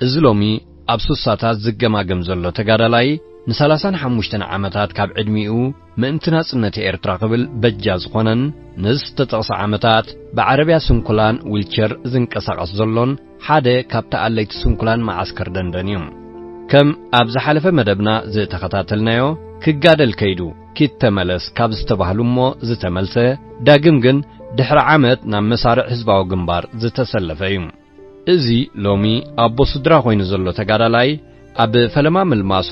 እዚ ሎሚ ኣብ ሱሳታት ዝገማገም ዘሎ ተጋዳላይ፣ ንሰላሳን ሓሙሽተን ዓመታት ካብ ዕድሚኡ ምእንቲ ናጽነት ኤርትራ ክብል በጃ ዝኾነን፣ ንዝተጠቕሰ ዓመታት ብዓረብያ ስንኩላን ዊልቸር ዝንቀሳቐስ ዘሎን ሓደ ካብ ተኣለይቲ ስንኩላን መዓስከር ደንደን እዩ። ከም ኣብ ዝሓለፈ መደብና ዝተኸታተልናዮ፣ ክጋደል ከይዱ ኪድ ተመለስ ካብ ዝተባህሉ እሞ ዝተመልሰ፣ ዳግም ግን ድሕሪ ዓመት ናብ መሳርዕ ህዝባዊ ግንባር ዝተሰለፈ እዩ። እዚ ሎሚ ኣቦ ስድራ ኮይኑ ዘሎ ተጋዳላይ፣ ኣብ ፈለማ ምልማሱ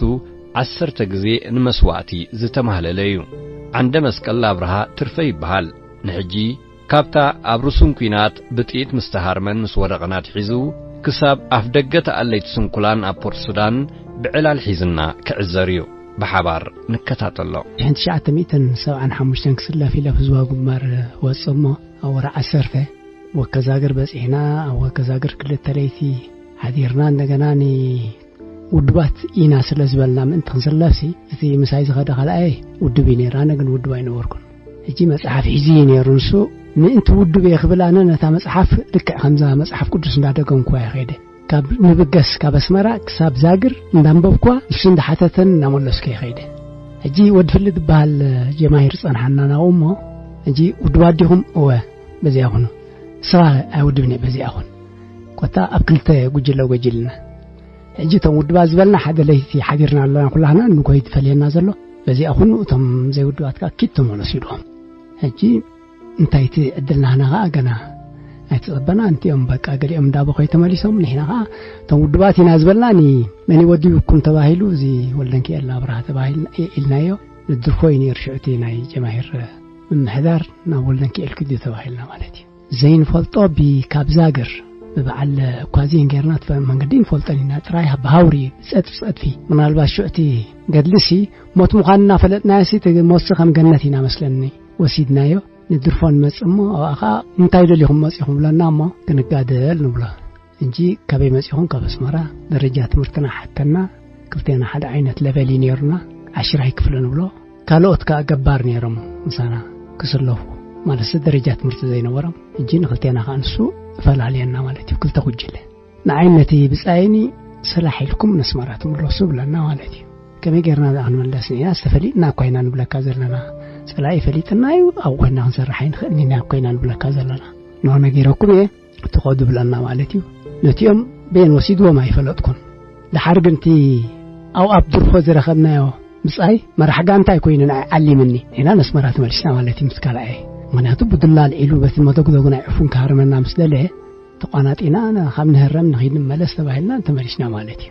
ዓሰርተ ግዜ ንመስዋእቲ ዝተማህለለ እዩ። ዓንደ መስቀል ኣብርሃ ትርፈ ይበሃል። ንሕጂ ካብታ ኣብ ርሱን ኲናት ብጥይት ምስ ተሃርመን ምስ ወደቐን ኣትሒዙ፣ ክሳብ ኣፍ ደገ ተኣለይቲ ስንኩላን ኣብ ፖርት ሱዳን ብዕላል ሒዝና ክዕዘር እዩ። ብሓባር ንከታተሎ። ሽሕን ትሽዓተ ሚእትን ሰብዓን ሓሙሽተን ክስለፍ ኢለ ኣብ ህዝባዊ ግንባር ወጽእ እሞ፣ ኣብ ወርሒ ዓሰርተ ወከዛግር በጺሕና፣ ኣብ ወከዛግር ክልተ ለይቲ ሓዲርና፣ እንደገና ንውድባት ኢና ስለ ዝበልና ምእንቲ ክንስለፍሲ፣ እቲ ምሳይ ዝኸደ ካልኣየ ውድብ እዩ ነይሩ፣ ኣነ ግን ውድብ ኣይነበርኩን። ሕጂ መጽሓፍ ሒዙ እዩ ነይሩ ንሱ። ምእንቲ ውድብ እየ ክብል ኣነ ነታ መጽሓፍ ልክዕ ከምዛ መጽሓፍ ቅዱስ እንዳደገምኩዋ እየ ከይደ። ካብ ንብገስ ካብ ኣስመራ ክሳብ ዛግር እንዳንበብኩዋ፣ ንሱ እንዳሓተተን እንዳመለስኩ እየ ከይደ። ሕጂ ወዲ ፍሊ ዝበሃል ጀማሂር ጸንሓና ናብኡ እሞ፣ ሕጂ ውድባት ዲኹም? እወ፣ በዚኣ ኩኑ። ንስኻ ኣይውድብን እየ፣ በዚኣ ኩን። ኮታ ኣብ ክልተ ጉጅለ ጎጅልና። ሕጂ እቶም ውድባት ዝበልና ሓደ ለይቲ ሓዲርና ኣለና ኩላህና፣ ንጎይ ዝፈልየና ዘሎ። በዚኣ ኩኑ እቶም ዘይውድባት ከኣ ኪድ ተመለሱ ኢልዎም። ሕጂ እንታይ እቲ ዕድል ናህና ከኣ ገና ኣይተጸበና። እንቲኦም በቃ ገሊኦም እንዳበኸዩ ተመሊሶም፣ ንሕና ከኣ እቶም ውድባት ኢና ዝበልና፣ ኒ-፣ መን ይወዲብኩም ተባሂሉ፣ እዚ ወልደንኪኤል ኣብርሃ ተባሂልና፣ ኢ-፣ ኢልናዮ። ንድርፎ እዩ ነይሩ ሽዑ እቲ ናይ ጀማሂር ምምሕዳር፣ ናብ ወልደንኪኤል ክድዩ ተባሂልና ማለት እዩ። ዘይንፈልጦ ብ-፣ ካብ ዛግር ብበዓል ኳዚን ጌርና ትፈ-፣ መንገዲ ንፈልጠን ኢና። ጥራይ ብሃውሪ፣ ብጸድፊ፣ ጸድፊ። ምናልባት ሽዑ እቲ ገድልሲ ሞት ምዃኑ እናፈለጥናዮሲ፣ እቲ ሞትሲ ከም ገነት ኢና መስለኒ ወሲድናዮ። ንድርፎ ንመጽእ እሞ፣ ኣብኣ ኸኣ፣ "እንታይ ደሊኹም መጺኹም?" ብለና እሞ፣ "ክንጋደል" ንብሎ። እንጂ ካበይ መጺኹም? ካብ ኣስመራ። ደረጃ ትምህርትና ሓተና። ክልቴና ሓደ ዓይነት ለቨል እዩ ነይሩና። ዓሽራ ይክፍሎ ንብሎ። ካልኦት ከኣ ገባር ነይሮም ምሳና ክስለፉ። ማለትሲ ደረጃ ትምህርቲ ዘይነበሮም። ሕጂ ንክልቴና ከኣ ንሱ እፈላልየና ማለት እዩ። ክልተ ጉጅለ። ንዓይ ነቲ ብጻይኒ ስራሕ ኢልኩም ነስመራ ትምለሱ ብለና ማለት እዩ። ከመይ ጌርና ደኣ ክንምለስ ኢና? ዝተፈሊጥና እኳ ኢና ንብለካ ዘለና። ጸላኢ ፈሊጥና እዩ፣ ኣብ ጎና ክንሰርሕ ኣይንኽእልን ኢና እኳ ኢና ንብለካ ዘለና። ንሆ ነጊረኩም እየ፣ ትኸዱ ብለና ማለት እዩ። ነቲኦም በየን ወሲድዎም ኣይፈለጥኩን። ደሓር ግን እቲ ኣብ ኣብ ድርፎ ዝረኸብናዮ ብጻይ መራሕ ጋንታ ኣይኮይኑ ንዓይ ዓሊምኒ። ኢና ነስመራ ተመሊስና ማለት እዩ ምስ ካልኣየ። ምኽንያቱ ብዱላ ኣልዒሉ በቲ መደጉደጉ ናይ ዕፉን ክሃርመና ምስ ደለየ፣ ተቋናጢና ን-፣ ካብ ንህረም ንኺድ ንመለስ ተባሂልና ተመሊስና ማለት እዩ።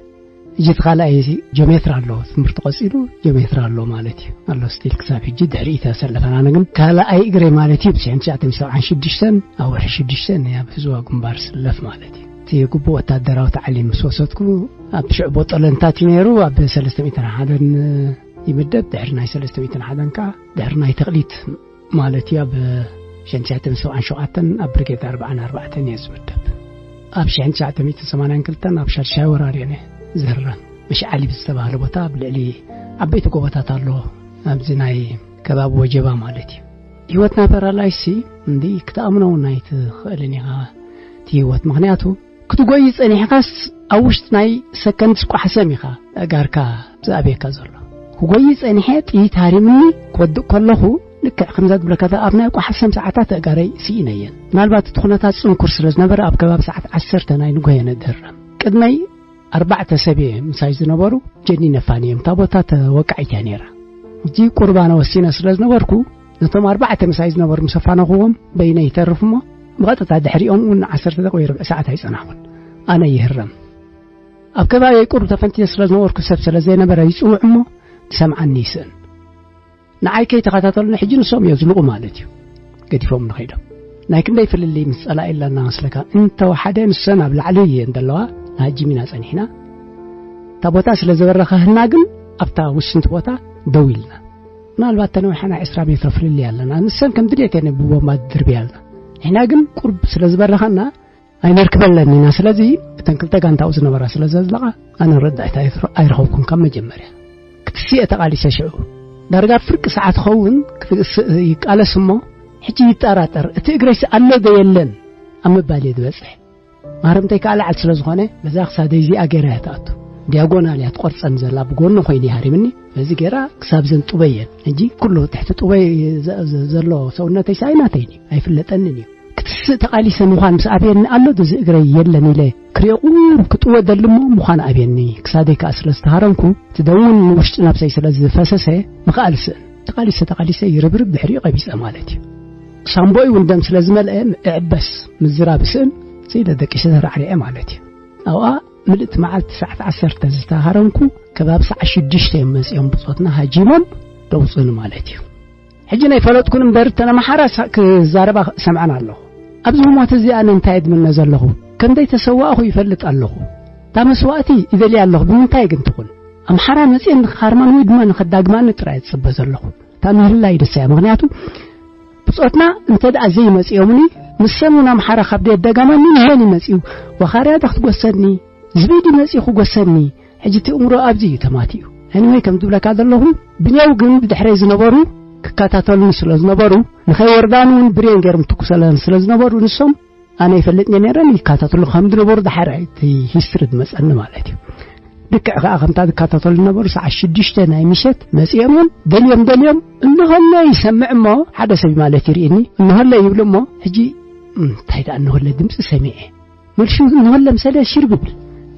ሕጂ እቲ ካልኣይ እዚ ጀሜትራ ኣሎ፣ ትምህርቲ ቀጺሉ ጀሜትራ ኣሎ ማለት እዩ። ኣሎ ስቲል ክሳብ ሕጂ ድሕሪ ተሰለፈና። ኣነ ግን ካልኣይ እግረይ ማለት እዩ፣ ብ ሽሕን ትሽዓተ ሚእትን ሰብዓን ሽዱሽተን ኣብ ወርሒ ሽዱሽተ ናይ ኣብ ህዝባዊ ግንባር ስለፍ ማለት እዩ። እቲ ግቡእ ወታደራዊ ታዕሊም ምስ ወሰድኩ፣ ኣብ ሽዑ ቦጦለንታት እዩ ነይሩ፣ ኣብ ሰለስተ ሚእትን ሓደን ይምደብ፣ ድሕሪ ናይ ሰለስተ ሚእትን ሓደን ከኣ፣ ድሕሪ ናይ ተቕሊት ማለት እዩ፣ ኣብ ሽሕን ትሽዓተ ሚእትን ሰብዓን ሸውዓተን ኣብ ብርጌድ ኣርብዓን ኣርባዕተን እየ ዝምደብ። ኣብ ሽሕን ትሽዓተ ሚእትን ሰማንያን ክልተን ኣብ ሻድሻይ ወራር እየ ዝህረም። መሽዓሊ ብዝተባህለ ቦታ ኣብ ልዕሊ ዓበይቲ ጎቦታት ኣሎ፣ ኣብዚ ናይ ከባቢ ወጀባ ማለት እዩ። ህይወትና ፓራላይዝሲ እንዲ ክትኣምኖ እውን ኣይትኽእልን ኢኻ እቲ ህይወት። ምኽንያቱ ክትጎዪ ጸኒሕካስ ኣብ ውሽጢ ናይ ሰከንድስ ቋሕሰም ኢኻ ኣእጋርካ ዝኣብየካ ዘሎ። ክጎዪ ጸኒሐ ጥይት ሃሪምኒ ክወድቕ ከለኹ ልክዕ ከምዛ ትብለካ እታ ኣብ ናይ ቋሕሰም ሰዓታት ኣእጋረይ ስኢነየን። ምናልባት እቲ ኩነታት ጽንኩር ስለ ዝነበረ ኣብ ከባቢ ሰዓት ዓሰርተ ናይ ንግሆ እየ ነድህረም። ቅድመይ ኣርባዕተ ሰብ እየ ምሳይ ዝነበሩ ጀኒነፋኒ እዮም። እታ ቦታ ተወቃዒት እያ ነይራ። ሕጂ ቁርብ ኣነ ወሲነ ስለ ዝነበርኩ፣ ነቶም ኣርባዕተ ምሳይ ዝነበሩ ምስ ኣፋነኹዎም፣ በይነይ ይተርፍ እሞ፣ ብቐጥታ ድሕሪኦም እውን ዓሰርተ ደቂቕ ወይ ርብዒ ሰዓት ኣይጸናሕኩን። ኣነ ይህረም። ኣብ ከባቢየይ ቁሩብ ተፈንቲየ ስለ ዝነበርኩ፣ ሰብ ስለ ዘይነበረ ይጽውዕ እሞ፣ ዝሰምዓኒ ይስእን። ንዓይ ከይተኸታተሉኒ፣ ሕጂ ንሶም እዮም ዝልቑ ማለት እዩ። ገዲፎም ንኸይዶም። ናይ ክንደይ ፍልልይ ምስ ጸላኢ ኣለና መስለካ? እንተወሓደ ንሰን ኣብ ላዕሊ እየን ዘለዋ፣ ንሃጂም ኢና ጸኒሕና። እታ ቦታ ስለ ዝበረኸህና ግን፣ ኣብታ ውስንቲ ቦታ ደው ኢልና። ምናልባት ተነዊሓ ናይ ዕስራ ሜትሮ ፍልልይ ኣለና። ንሰን ከም ድሌተን ብቦምባ ድርብያልና። ንሕና ግን ቁርብ ስለ ዝበረኸና ኣይነርክበለን ኢና። ስለዚ እተን ክልተ ጋንታኡ ዝነበራ ስለ ዘዝለቓ፣ ኣነ ረዳኢት ኣይትረ-፣ ኣይረኸብኩን ካብ መጀመርያ። ክትስኤ ተቓሊሰ ሽዑ። ዳርጋ ፍርቂ ሰዓት ኸውን ክትስእ ይቃለስ እሞ፣ ሕጂ ይጠራጠር፣ እቲ እግረይሲ ኣሎ ዶ የለን ኣብ ምባል እየ ዝበጽሕ። ማህረምተይ ከዓ ላዕል ስለ ዝኾነ፣ በዛ ክሳደይ እዚኣ ገይራ እያ ትኣቱ። ዲያጎናል እያ ትቆርፀን ዘላ፣ ብጎኒ ኮይኑ ይሃሪምኒ። በዚ ገይራ ክሳብ ዘን ጡበየን። ሕጂ ኩሉ ትሕቲ ጡበይ ዘ- ዘ- ዘሎ ሰውነተይ ሳይናተይን እዩ፣ ኣይፍለጠንን እዩ። ክትስእ ተቓሊሰ ምዃን ምስ ኣብየኒ ኣሎ፣ እዚ እግረይ የለን ኢለ ክሪኦ ቁሩብ ክጥወ ደሊ እሞ ምዃን ኣብየኒ። ክሳደይ ከዓ ስለ ዝተሃረምኩ፣ እቲ ደም እውን ንውሽጢ ነብሰይ ስለ ዝፈሰሰ፣ ምኽኣል ስእን። ተቓሊሰ ተቓሊሰ ይርብርብ ድሕሪኡ ቀቢፀ ማለት እዩ። ሳምቦይ እውን ደም ስለ ዝመልአ፣ እዕበስ ምዝራብ ስእን፣ ስኢለ ደቂሰ ተራዕሪዐ ማለት እዩ። ኣብኣ ምልእቲ መዓልቲ ሰዓት ዓሰርተ ዝተሃረምኩ፣ ከባቢ ሰዓት ሽዱሽተ እዮም መፂኦም ብፆትና ሃጂሞም ደውፁኒ ማለት እዩ። ሕጂ ናይ ፈለጥኩን እምበር እተን ኣምሓራ ሳ- ክዛረባ ሰምዐን ኣለኹ። ኣብዚ ህሞት እዚ ኣነ እንታይ እድምነ ዘለኹ? ከምደይ ተሰዋእኹ ይፈልጥ ኣለኹ። እታ መስዋእቲ ይደልያ ኣለኹ። ብምንታይ ግን ትኹን? ኣምሓራ መፅኤን ንክሃርማን ወይ ድማ ንከዳግማኒ ጥራይ ዝፅበ ዘለኹ። እታ ምህላዩ ደስ እያ። ምኽንያቱ ብፆትና እንተ ደኣ ዘይመፅኦምኒ፣ ንሰን እውን ኣምሓራ ካብ ደየዳጋማኒ ንመን ይመፅኡ? ወኻርያ ዶ ክትጎሰኒ? ዝብኢ ድዩ መፂኡ ክጎሰኒ? ሕጂ እቲ እምሮ ኣብዚ እዩ ተማቲኡ። Anyway፣ ከም ዝብለካ ዘለኹ፣ ብኔው ግን ብድሕረይ ዝነበሩ ክከታተሉኒ ስለ ዝነበሩ፣ ንኸይወርዳኒ እውን ብሬን ገይሮም ትኩሰለን ስለ ዝነበሩ፣ ንሶም ኣነ ይፈልጥ ነይረን ይከታተሉ ከም ዝነበሩ ድሓር እቲ ሂስትሪ ዝመፀኒ ማለት እዩ። ልክዕ ከዓ ከምታ ዝከታተሉ ዝነበሩ ሰዓት ሽዱሽተ ናይ ምሸት መፂኦም እዮም። ደልዮም ደልዮም እንሆለ ይሰምዕ እሞ ሓደ ሰብ ማለት ይርእኒ። እንሆለ ይብሉ እሞ ሕጂ እንታይ ደኣ እንሆለ ድምፂ ሰሚዐ። መልሱ እንሆለ ምሰለ ሽርብ ይብል።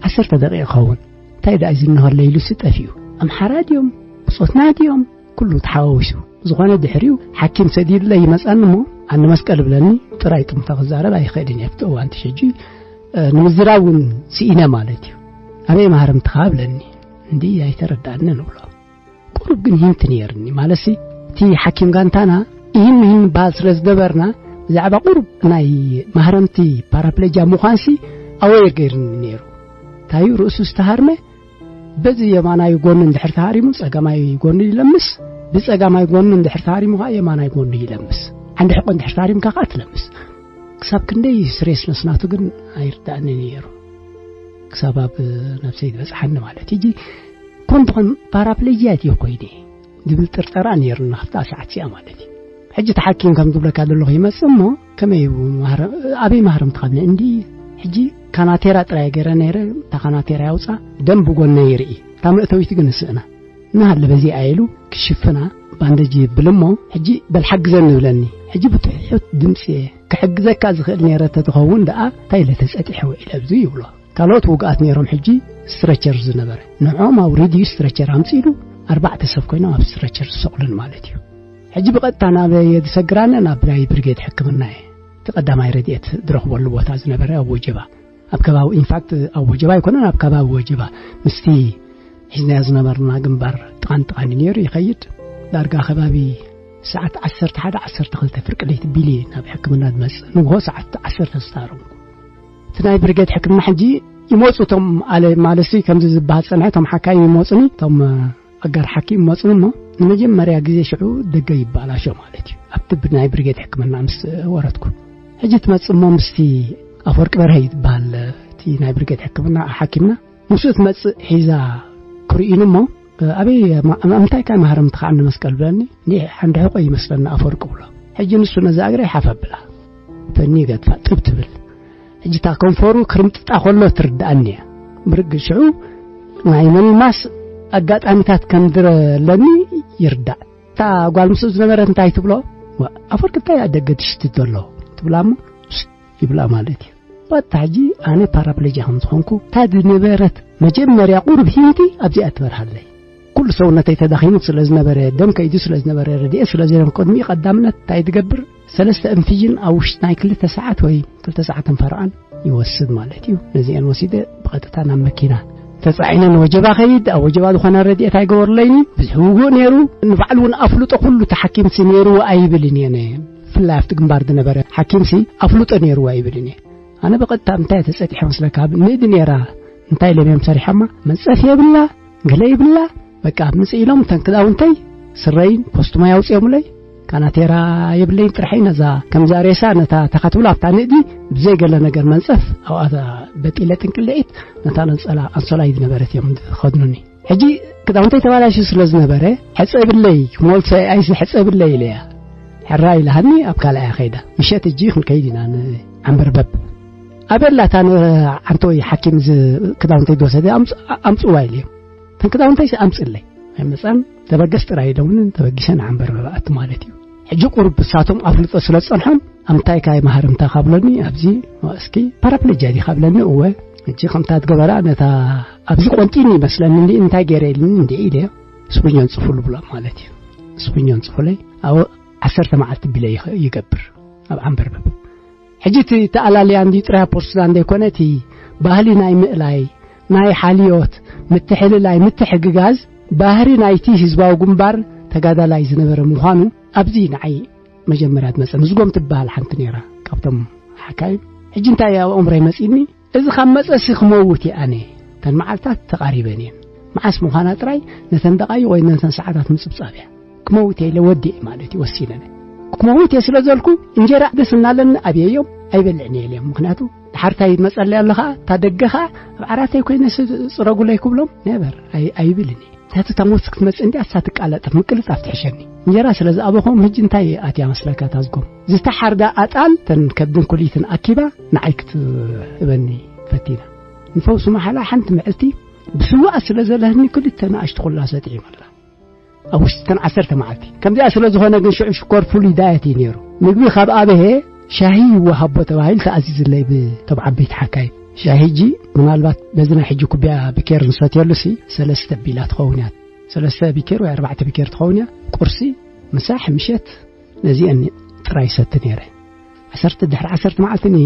ዓሰርተ ደቂቕ ይኸውን። እንታይ ደኣ እዚ እንሆለ ኢሉሲ ጠፊኡ። ኣምሓራ ድዮም? ብጾትና ድዮም? ኩሉ ተሓዋዊሱ። ዝኾነ ድሕሪኡ ሓኪም ሰዲዱለይ ይመጻኒ እሞ ኣነ መስቀል ብለኒ። ጥራይ ጥምታ ክዛረብ ኣይኽእልን እየ ኣብቲ እዋን እቲ ሕጂ፣ እ፣ ንምዝራብ እውን ስኢነ ማለት እዩ። ኣበይ ማህረምትኻ ብለኒ። እንዲ ኣይተረዳእንን ንብሎ። ቁሩብ ግን ሂንት ነይርኒ። ማለትሲ እቲ ሓኪም ጋንታና ይህን ይህን በሃል ስለ ዝነበርና ብዛዕባ ቁሩብ ናይ ማህረምቲ ፓራፕለጃ ምዃንሲ ኣወይር ገይርኒ ነይሩ። ታዩ ርእሱ ዝተሃርመ በዚ የማናይ ጎኑ እንድሕር ተሃሪሙ ጸጋማይ ጎኑ ይለምስ፣ ብጸጋማይ ጎኑ እንድሕር ተሃሪሙ ከዓ የማናይ ጎኑ ይለምስ። ዓንዲ ሕቆ እንድሕር ተሃሪምካ ከዓ ትለምስ። ክሳብ ክንደይ ስሬስነስ ናቱ ግን ኣይርዳእኒ ነይሩ። ክሳብ ኣብ ነብሰይ ዝበጽሓኒ ማለት እዩ። ሕጂ ኮን ብኾን ፓራፕሌጂያ ድየ ኮይነ ዝብል ጥርጠራ ነይሩና ኣብታ ሰዓት እዚኣ ማለት እዩ። ሕጂ እቲ ሓኪም ከም ዝብለካ ዘለኹ ይመጽእ እሞ ከመይ እዩ ማህረ-፣ ኣበይ ማህረምትኻ ብለ እንዲ ሕጂ ካናቴራ ጥራይ ገይረ ነይረ። እታ ካናቴራ ያውፃ ደም ብጎነ ይርኢ፣ እታ መእተዊት ግን እስእና እናሃለ በዚኣ ኢሉ ክሽፍና ባንደጅ ይብል እሞ ሕጂ በል ሓግዘኒ ብለኒ። ሕጂ ብትሑት ድምፂ እየ ክሕግዘካ ዝኽእል ነይረ ተትኸውን ደኣ እንታይ ኢለ ተፀጢሐ ውዒለ ኣብዚ ይብሎ። ካልኦት ውግኣት ነይሮም። ሕጂ ስትረቸር ዝነበረ ንዕኦም ኣውሪድ እዩ ስትረቸር ኣምፂሉ ኣርባዕተ ሰብ ኮይኖም ኣብ ስትረቸር ዝሰቕሉን ማለት እዩ። ሕጂ ብቐጥታ ናብ የድሰግራነ ናብ ናይ ብርጌድ ሕክምና እየ እቲ ቀዳማይ ረድኤት ዝረኽበሉ ቦታ ዝነበረ ኣብ ወጀባ፣ ኣብ ከባቢ ኢንፋክት ኣብ ወጀባ ኣይኮነን ኣብ ከባቢ ወጀባ ምስቲ ሒዝናዮ ዝነበርና ግንባር ጥቓን ጥቓን እዩ ነይሩ ይኸይድ። ዳርጋ ከባቢ ሰዓት ዓሰርተ ሓደ ዓሰርተ ክልተ ፍርቂ ለይቲ ቢሊ ናብ ሕክምና ዝመፅእ ንግሆ ሰዓት ዓሰርተ ዝተሃረምኩ እቲ ናይ ብርጌድ ሕክምና ሕጂ ይመፁ እቶም ኣለ ማለሲ ከምዚ ዝበሃል ፀንሐ እቶም ሓካይም ይመፁኒ እቶም ኣጋር ሓኪም ይመፁኒ እሞ ንመጀመርያ ግዜ ሽዑ ደገ ይባላሾ ማለት እዩ ኣብቲ ናይ ብርጌድ ሕክምና ምስ ወረድኩ ሕጂ ትመፅእ እሞ ምስቲ ኣፈወርቂ በርሀ እዩ ዝበሃል እቲ ናይ ብርጌድ ሕክምና ሓኪምና ምስኡ ትመፅእ ሒዛ ክርእዩኒ እሞ ኣበይ ምንታይ ካይ ማህረምቲ ከዓ መስቀል ብለኒ እንዲ ሓንዲ ሕቆ ይመስለኒ ኣፈወርቂ ብሎ ሕጂ ንሱ ነዛ እግረ ይሓፍ ኣብላ ፈኒ ገድፋ ጥብ ትብል ሕጂ እታ ከንፈሩ ክርምጥጣ ከሎ ትርድኣኒ እያ ብርግሽዑ ናይ ምልማስ ኣጋጣሚታት ከም ዝረለኒ ይርዳእ እታ ጓል ምስኡ ዝነበረት እንታይ ትብሎ ኣፈወርቂ እንታይ ኣብ ደገ ትሽትት ዘሎ ትብላ እሞ ይብላ ማለት እዩ በታ ሕጂ ኣነ ፓራፕለጃ ከም ዝኾንኩ እታ ዝነበረት መጀመርያ ቁሩብ ሂንቲ ኣብዚኣ ትበርሃለይ ኩሉ ሰውነተይ ተዳኺሙ ስለ ዝነበረ ደም ከይዱ ስለ ዝነበረ ረድኤት ስለ ዘይረም ቅድሚ ቀዳምነት እንታይ ትገብር ሰለስተ እንፊዥን ኣብ ውሽጢ ናይ ክልተ ሰዓት ወይ ክልተ ሰዓትን ፈረቓን ይወስድ ማለት እዩ ነዚአን ወሲደ ብቐጥታ ናብ መኪና ተፃዒነ ንወጀባ ኸይድ ኣብ ወጀባ ዝኾነ ረድኤት ኣይገበሩለይኒ ብዙሕ ውጉእ ነይሩ ንባዕሉ እውን ኣፍልጦ ኩሉ ተሓኪምሲ ነይሩ ኣይብልን እየ ብፍላይ ኣብቲ ግንባር ዝነበረ ሓኪምሲ ኣፍልጦ ነይርዎ ኣይብልን እየ ኣነ ብቐጥታ እንታይ ተፀጢሐ መስለካ ንእዲ ነይራ እንታይ ኢሎም እዮም ሰሪሖማ መንፀፍ የብላ ገለ ይብላ በቃ ኣብ ምፅእ ኢሎም እተን ክዳውንተይ ስረይን ኮስቱማይ ኣውፅኦምለይ ካናቴራ የብለይን ጥራሕ ነዛ ከምዛ ሬሳ ነታ ተኻትብሎ ኣብታ ንእዲ ብዘይ ገለ ነገር መንፀፍ ኣብኣ በጢለ ጥንቅልዒት ነታ ነፀላ ኣንሶላይ ዝነበረት እዮም ዝኸድኑኒ ሕጂ ክዳውንተይ ተባላሹ ስለ ዝነበረ ሕፀብለይ ክሞልሰ ኣይሲ ሕፀብለይ ኢለያ ሕራ ኢላሃኒ ኣብ ካልኣያ ኸይዳ ምሸት እጂ ክንከይድ ኢና ንዓንበርበብ ኣበላ እታ ነ-፣ ዓንተወይ ሓኪም ዝ-፣ ክዳውንተይ ዝወሰደ ኣምጽ-፣ ኣምጽዋ ኢለዮም። እተን ክዳውንተይ ኣምጽለይ። ኣይመጻን። ተበገስ ጥራይ ኢሎምኒ፣ ተበጊሰ ንዓንበርበብ ኣቲ ማለት እዩ። ሕጂ ቁሩብ እሳቶም ኣፍልጦ ስለ ዝጸንሖም፣ ኣምታይ ካይ መሃርምታ ካብለኒ፣ ኣብዚ እስኪ ፓራፕለጃ ዲኻ ብለኒ፣ እወ። ሕጂ ከምታ ትገበራ ነታ ኣብዚ ቆንጢኒ ይመስለኒ፣ እንዲ እንታይ ገይረ ኢልኒ፣ እንዲ ኢለ ስቡኞን ጽፉሉ ብሎ ማለት እዩ። ስቡኞን ጽፉለይ፣ ኣብ ዓሰርተ መዓልቲ ቢለ ይኸ-፣ ይገብር ኣብ ዓንበርበብ። ሕጂ እቲ ተኣላልያ እንድዩ ጥራይ ፖርስዳ እንደይኮነ፣ እቲ ባህሊ ናይ ምእላይ፣ ናይ ሓልዮት፣ ምትሕልላይ፣ ምትሕግጋዝ ባህሪ ናይቲ ህዝባዊ ግንባር ተጋዳላይ ዝነበረ ምዃኑ ኣብዚ ንዓይ መጀመርያ ትመጸ። ምዝጎም ትበሃል ሓንቲ ነይራ ካብቶም ሓካይም። ሕጂ እንታይ ኣብ ኣእምሮይ መጺኒ? እዚ ካብ መጸሲ ክመውት እየ ኣነ። እተን መዓልታት ተቓሪበን እየን። መዓስ ምዃና ጥራይ ነተን ደቓይቕ ወይ ነተን ሰዓታት ምጽብጻብ እያ። ክመውት እየ ኢለ ወዲኤ ማለት እዩ ወሲነ። ክመውት እየ ስለ ዘልኩ እንጀራ ደስ እናለኒ ኣብየዮም ኣይበልዕን እየ ኢለዮም። ምኽንያቱ ድሓር እንታይ ይመጸለይ ኣሎ ኸኣ፣ እታ ደገ ኸኣ ኣብ ዓራተይ ኮይነ ስ-፣ ጽረጉለይ ክብሎም ነበር ኣይ-፣ ኣይብልን እየ። ምኽንያቱ እታ ሞት ክትመጽእ እንድያ እሳ ትቃላጠፍ ምቅልጣፍ ትሕሸኒ። እንጀራ ስለ ዝኣበኹም ሕጂ እንታይ እየ ኣትያ መስለካ ታዝጎም? ዝተሓርዳ ኣጣል ተን ከብድን ኩሊትን ኣኪባ ንዓይ ክትህበኒ ፈቲና። ንፈውሲ መሓላ ሓንቲ መዕልቲ ብስዋኣ ስለ ዘለህኒ ክልተ ንኣሽቱ ኩላ ሰጢዒ መላ። ኣብ ውሽጢ እተን ዓሰርተ መዓልቲ። ከምዚኣ ስለ ዝኾነ ግን ሽዑ ሽኮር ፍሉይ ዳየት እዩ ነይሩ። ምግቢ ካብ ኣብሄ ሻሂ ይወሃቦ ተባሂሉ ተኣዚዝለይ ብቶም ዓበይቲ ሓካይ። ሻሂ ሕጂ ምናልባት በዚ ናይ ሕጂ ኩብያ ብኬር ንሰትየሉ ሲ ሰለስተ ቢላ ትኸውን እያ። ሰለስተ ቢኬር ወይ ኣርባዕተ ቢኬር ትኸውን እያ። ቁርሲ፣ ምሳሕ፣ ምሸት ነዚአን ጥራይ ሰቲ ነይረ። ዓሰርተ ድሕሪ ዓሰርተ መዓልቲ ኒ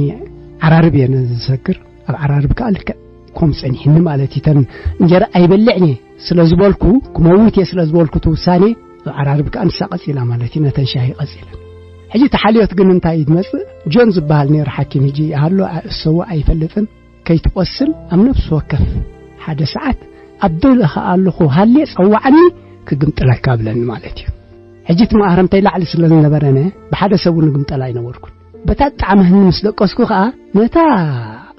ዓራርብ እየ ዝሰግር። ኣብ ዓራርብ ከኣ ልክዕ ከም ጸኒሕኒ ማለት እዩ። ተን እንጀራ ኣይበልዕን እየ ስለ ዝበልኩ፣ ክመውት እየ ስለ ዝበልኩ እቲ ውሳኔ፣ ኣብ ዓራርብ ከኣ ንሳ ቀጺላ ማለት እዩ። ነተን ሻሂ ቀጺለን። ሕጂ እቲ ሓልዮት ግን እንታይ እዩ ዝመጽእ? ጆን ዝበሃል ነይሩ ሓኪም፣ ሕጂ ይሃሎ እሰዎ ኣይፈልጥን። ከይትቆስል ኣብ ነፍሲ ወከፍ ሓደ ሰዓት ኣብ ደለኻ ኣለኹ ሃልየ ጸዋዓኒ ክግምጥለካ ብለኒ ማለት እዩ። ሕጂ እቲ መኣረምተይ ላዕሊ ስለ ዝነበረነ ብሓደ ሰብ እውን እግምጠል ኣይነበርኩን። በታ ጣዕሚ ህኒ ምስ ደቀስኩ ኸኣ ነታ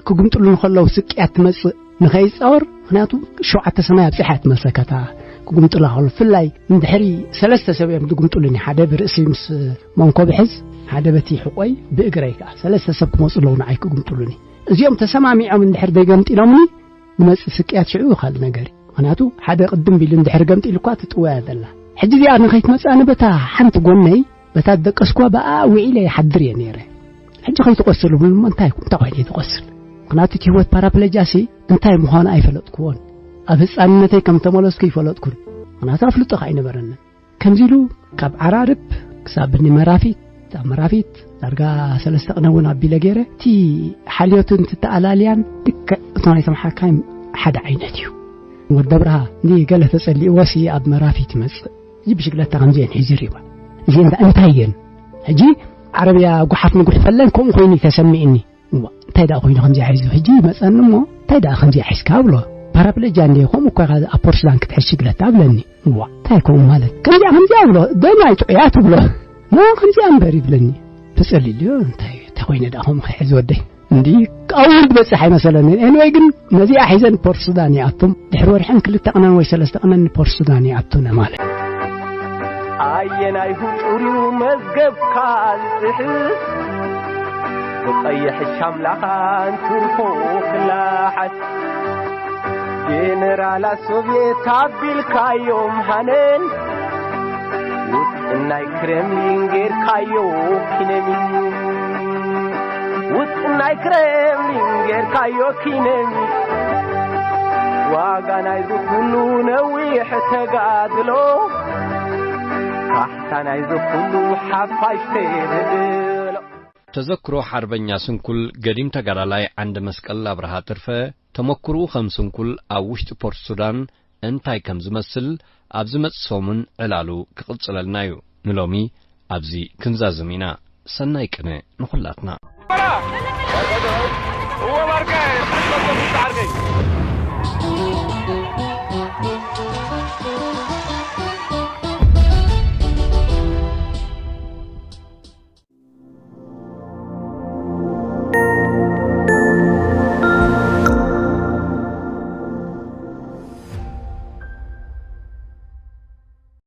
ክግምጥሉ እንከለዉ ስቅያት ትመጽእ ንኸይጻወር፣ ምኽንያቱ ሸውዓተ ሰማይ ኣብጺሓ እያ ትመስለካ እታ ክግምጥላ ከሎ። ብፍላይ እንድሕሪ ሰለስተ ሰብ እዮም ዝግምጥሉኒ፣ ሓደ ብርእሲ ምስ መንኮብ ሕዝ፣ ሓደ በቲ ሕቆይ፣ ብእግረይ ከኣ። ሰለስተ ሰብ ክመጹ ኣለዉ ንዓይ ክግምጥሉኒ። እዚኦም ተሰማሚዖም እንድሕር ደይገምጢሎምኒ፣ ዝመጽእ ስቅያት ሽዑ ካልእ ነገር እዩ። ምኽንያቱ ሓደ ቅድም ቢሉ እንድሕር ገምጢሉ እኳ ትጥወያ ዘላ። ሕጂ እዚኣ ንኸይትመጽእ ኣነ በታ ሓንቲ ጎነይ፣ በታ ደቀስኩዋ ብኣ ውዒለ ይሓድር እየ ነይረ። ሕጂ ከይትቆስል እብሉ እሞ እንታይ፣ እንታይ ኮይነ ትቆስል? ምኽንያቱ እቲ ህይወት ፓራፕለጃሲ እንታይ ምዃኑ ኣይፈለጥኩዎን። ኣብ ህጻንነተይ ከም ተመለስኩ ይፈለጥኩን። ምኽንያቱ ኣፍልጦ ከኣ ኣይነበረንን። ከምዚ ኢሉ ካብ ዓራርብ ክሳብ እኒ መራፊት፣ ኣብ መራፊት ዳርጋ ሰለስተ ቅነ እውን ኣቢለ ገይረ። እቲ ሓልዮትን እቲ ተኣላልያን ልክዕ እቶም ናይቶም ሓካይም ሓደ ዓይነት እዩ። ወዲ ኣብርሃ እንዲ ገለ ተጸሊእዎሲ ኣብ መራፊት ይመጽእ። እዚ ብሽግለታ ከምዚ እየን ሒዙ ይሪባ። እዚ እንዳ እንታይ እየን? ሕጂ ዓረብያ ጓሓፍ ንጉሕፈለን ከምኡ ኮይኑ እዩ ተሰሚዕኒ። እዋ፣ እንታይ ደኣ ኮይኑ ከምዚ ሒዙ? ሕጂ ይመጸኒ እሞ፣ እንታይ ደኣ ከምዚ ሒዝካ ብሎ። ፓራፕለጃ እንደ ከምኡ እኮ ኢኻ ኣብ ፖርስላን ክትሕዝ ሽግለታ ብለኒ። እዋ፣ እንታይ ከምኡ ማለት? ከምዚኣ፣ ከምዚኣ ብሎ፣ ደም ኣይጥዑያ ትብሎ። ና ከምዚኣ እምበር ይብለኒ። ተጸሊሉ፣ እንታይ፣ እንታይ ኮይነ ደኣ ከምኡ ክሕዝ ወደይ? እንዲ ኣውርድ በጽሕ ኣይመሰለኒ። ኤንወይ ግን ነዚኣ ሒዘን ፖርት ሱዳን ይኣቱም። ድሕሪ ወርሕን ክልተ ቅነን ወይ ሰለስተ ቅነን ፖርት ሱዳን ይኣቱነ ማለት። ኣየናይ ሁጡርዩ መዝገብካ ዝጽሕፍ፣ ብቐይሕ ሻምላኻን ቱርፎ ክላሓት። ጀነራላት ሶቭየት ኣቢልካዮም ሃነን፣ ውጥን ናይ ክሬምሊን ጌርካዮ ኪነሚ። ውጥን ናይ ክሬምሊን ጌርካዮ ኪነሚ። ዋጋ ናይዚ ኩሉ ነዊሕ ተጋድሎ፣ ካሕሳ ናይዚ ኩሉ ሓፋሽ ተጋድሎ። ተዘክሮ ሓርበኛ ስንኩል ገዲም ተጋዳላይ ዓንደ መስቀል ኣብርሃ ትርፈ፣ ተመክሮኡ ከም ስንኩል ኣብ ውሽጢ ፖርት ሱዳን እንታይ ከም ዝመስል ኣብ ዝመጽእ ሰሙን ዕላሉ ክቕጽለልና እዩ። ንሎሚ ኣብዚ ክንዛዝም ኢና። ሰናይ ቅነ ንኹላትና።